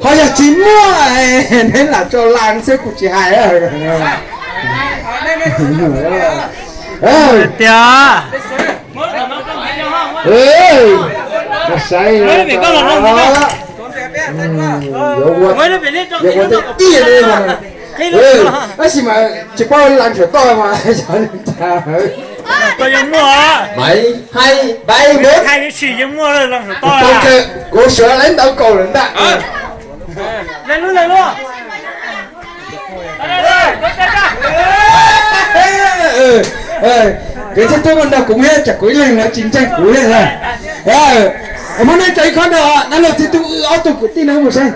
Ho yog tsis muaj, neb lam tso laj xwb kuv tsis hais. Tiag. Saib, yuav ua tej tiaj li. Tab sis mas tsis paub laj saum toj mas. Toj yeej muaj. Hais, hais, hais, hais sim yeej muaj laj saum toj. Kuv sawv lawv ntawd kaus lawm ntag. Kev txhua tus mas nrog kuv thiab, tsam kuv ib leeg lawv tsis ntseeg kuv thiab. Muab nej tso ib khob no, dab laug txib tub ob tug kwv tij no mus saib.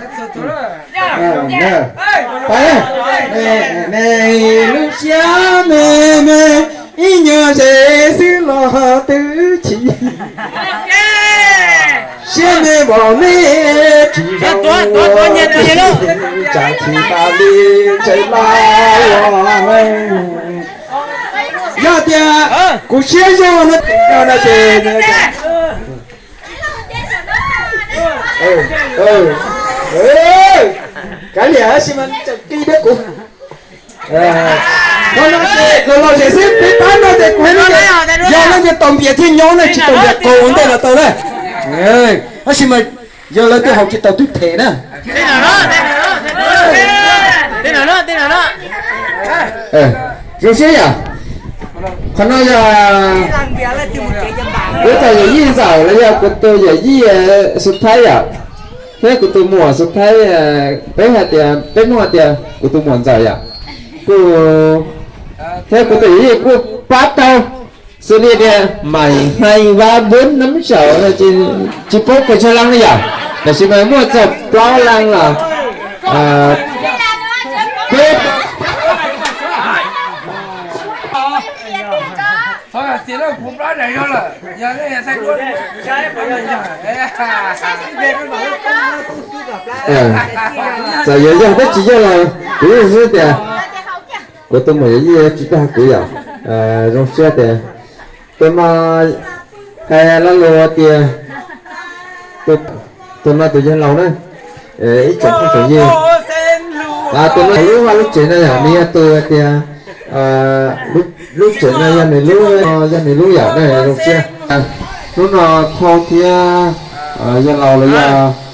Lub siab me me, ib nyuag ze xwb los twb chim. Siab me npaum me, tsis zoo, tsam tsis tas li, tseem laj los. Yog tias kuv siab zoo no, no ces kav liam tab sis mas tseem ti thiab kuv. Los los zem xwb, peb pab no ces kuv hais no, yog no ces tau npias thiaj nyob na, tsis tau npias qaug ua ntej los tau na. Tab sis mas yog lawv twb haus tsis tau twb them na. Zoo siab yom. Qhov no yog kuv tus yawm yij Ntxawm los yog kuv tus yawm yij Xub Thaib yom, thiab kuv tus muam Xub Thaib. Peb hais tias, peb Hmoob hais tias kuv tus muam Ntxawm yom, kuj thiab kuv tus yawm yij kuj pab tau, xws li tias mais hais va npub nab saum no ces tsis paub kawg tsawg leej li yom, tab sis mas muaj txog plaub leej los peb Txawm yuav yog thiab tsis yog los kuv yeej xav tias kuv tus muam yawm yij tsis dag kuv yom. Zoo siab tias tus no hais lo lus tias tus no tus yawg laus na, ib tsoom phooj tsoom ywg, tus no lub vaj lub tsev no yog nws yog tus tias lub tsev no yog nws lub, yog nws lub yom, zoo siab. Hnub no Phauj thiab yawg laus los yog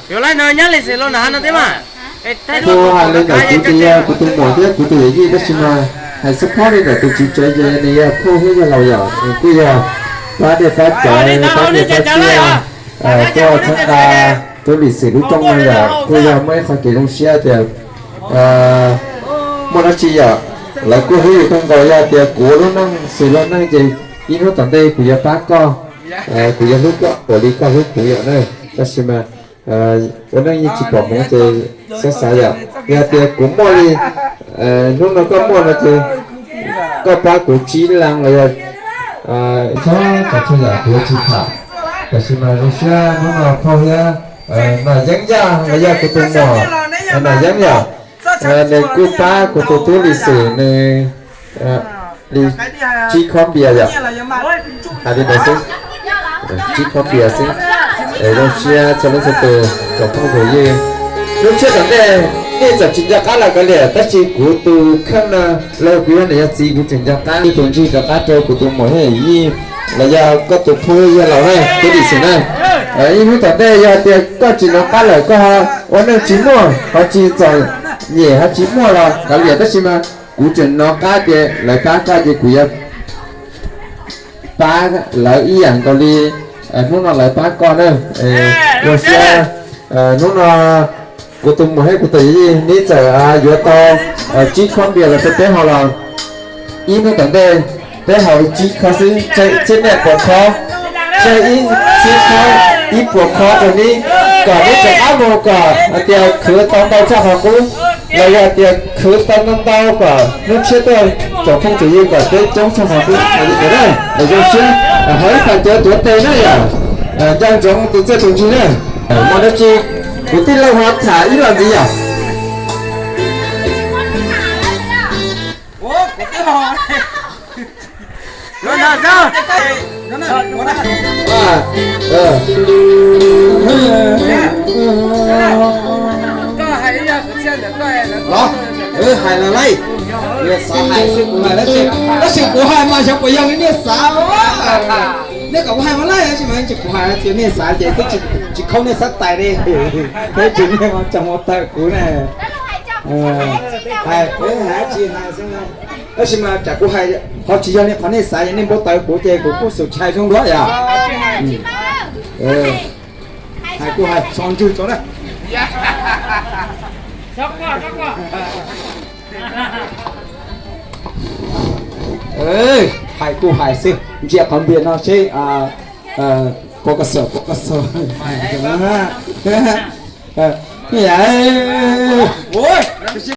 Phauj hais li ntawm kuv ces yog kuv tus muam thiab kuv tus yawm yij, tab sis mas hais xub phob li ntawm tus tswv tsev ces nws yog Phauj thiab yawg laus yom, nws kuj yog pab dej pab cawv, pab dej pab cawv, tuaj txhawb nqa tub lim xwm lub rooj no yom, kuj yog muaj ib qho kev zoo siab tias muaj dab tsi yom, lawv kuj hlub yus kawg nkaus. Yog tias kuv lub neej xws lub neej ces ib hnub tom ntej kuv yuav pab koj, kuv yuav hlub koj ua li koj hlub kuv yom na. Tab sis mas ua neej yeej tsis pom hmoov ces xav xav yom, yog tias kuv muaj li hnub no koj muaj no ces koj pab kuv tsib leej los yog txhob kom txhua yam kuv yuav tsis tham. Tab sis mas zoo siab hnub no Phauj thiab Nom Yeeb Yaj los yog kuv tus muam Nom Yeeb yom, nws kuj pab kuv tus tub lim xwm nws li tsib khob npias yom. Hais li ntawd xwb, tsib khob npias xwb. Zoo siab txhua leej txhua tus tsoom phooj tsoom ywg. Lub tshiab tom ntej nej txawm tsis nco qab los kav liam, tab sis kuv tus kheej no los kuv yog niam yog txiv kuv tseem nco qab. Ib tug ntsig rov qab rau kuv tus muam thiab yij los yog koj tus phooj ywg laus na, tub lim xwm na. Ib hnub tom ntej yog tias koj tsis nco qab lawm, koj ua neej tsis muaj ho tsis txom nyem ho tsis muaj los kav liam, tab sis mas kuv tseem nco qab tias lawv pab koj ces kuv yuav pab lawv ib yam nkaus li hnub no lawv pab koj na. Zoo siab hnub no kuv tus muam thiab kuv tus yij neb txawm yuav tau tsib khob npias los rau peb haus los ib hnub tom ntej peb haus tsib khob xwb, tseg txhiab nyiaj puas khob, tseg ib txhiab khob ib puas khob rau neb, kom neb rov qab mus kom hais tias khwv tau ntau tshaj qhov qub, los yog tias khwv tau ntau ntau kom hnub tshiab tuaj tsoom phooj tsoom ywg kom peb coob tshaj qhov qub hais li ntawd na. Zoo siab, ho ib qho cov tuav tes na yom, nco ntsoov tus txiaj tus ntsig na. Muaj dab tsi kuv tij laug ho tham ib los ntxiv yom. Los, hais los laij. Niag xav hais xwb kuv hais tab sis, tab sis kuv hais mas xyov puas yog li niag xav. Nej kom kuv hais mas laij tab sis mas tsis kuv hais tias niag xav ces twb tsis khaub niag xav tais li. Peb tsis niag mas tsis mus tawm kuv ne. Hais, hais tsis hais xwb. Tab sis mas tsam kuv hais ho tsis yog li qhov nej xav es nej npau taws kuv ces kuv kuj xum tsis hais zoo dua yom. Hais kuj hais so ntswg tso na. Hais kuj hais xwb, ntsia qhov npias no seb. Pov kas xos, pov kas xos.